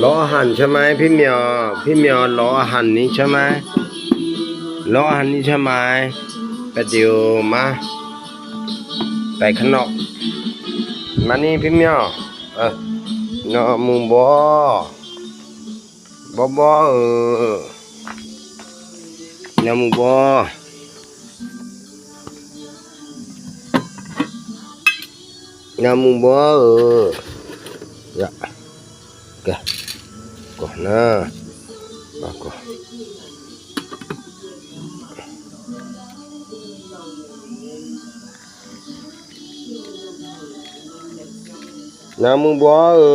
รออาหารใช่ไหมพี่เหมียว พี่เหมียวรออาหารนี้ใช่ไหม รออาหารนี้ใช่ไหม ประเดี๋ยวมา ไปข้างนอก มานี่พี่เหมียว เออ นอหมูบอ บอบอ เออ นอหมูบอ นอหมูบอ เออ ยะ กะ กะนะ มากะ ນະໝູ່ບໍເອີ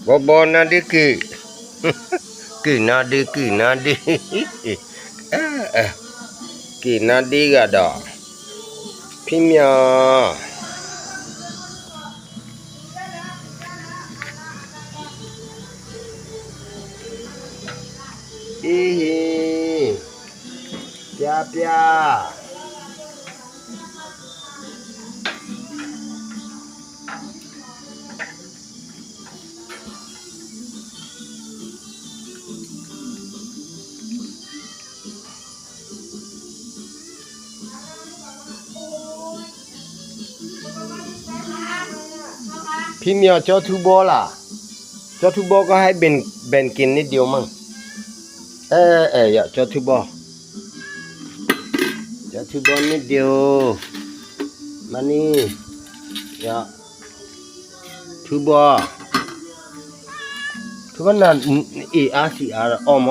ບໍ ບໍນະດິກີ ກີນະດິ ກີນະດິ ເອີ ເອີ ກີນະດິກະດໍ ພິມຍາ ອີຮີ ປຽ ປຽ. ພິມຍາ ເຈົ້າຖືກບໍ່ລະ? ເຈົ້າຖືກບໍ່ກໍໃຫ້ແບ່ງ ແບ່ງກິນນິດດຽວມັ້ງ. ເອີ ເອີ ເຈົ້າຖືກບໍ່? ເຈົ້າຖືກບໍ່ນິດດຽວ. ມານີ້ ເຈົ້າ ຖືກບໍ່? ຖືກບໍ່ນະ ເອອາຊີອາ ອອມ.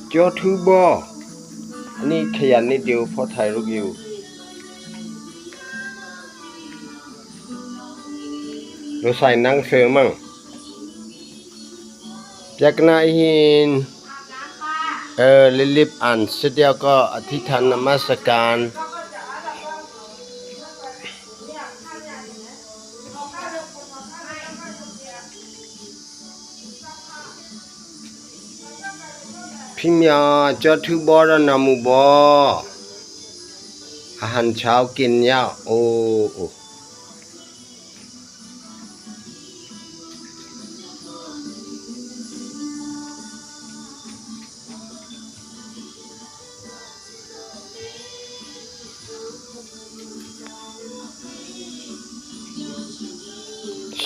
ເຈົ້າຖືກບໍ່? ອັນນີ້ຂະຫຍັນນິດດຽວ ພໍຖ່າຍຮູບຢູ່. ໂດຍໃສ່ໜັງສືມັ້ງ. ຈັກໜ້ອຍຫີນ ເອີ ລີບໆ ອ່ານເສັດແລ້ວກໍອະທິຖານນະມັດສະການ. ພິມຍາ ເຈົ້າຖືກບໍ່ລະນະໝູ່ບໍ? ອາຫານເຊົ້າກິນຍາກ ໂອ້ ໂອ້.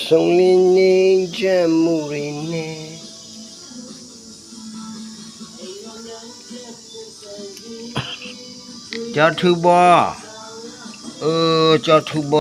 ສົ່ງລິນເນ ຈາມູຣິນເນ. ເຈົ້າຖືກບໍ່? ເອີ ເຈົ້າຖືກບໍ່?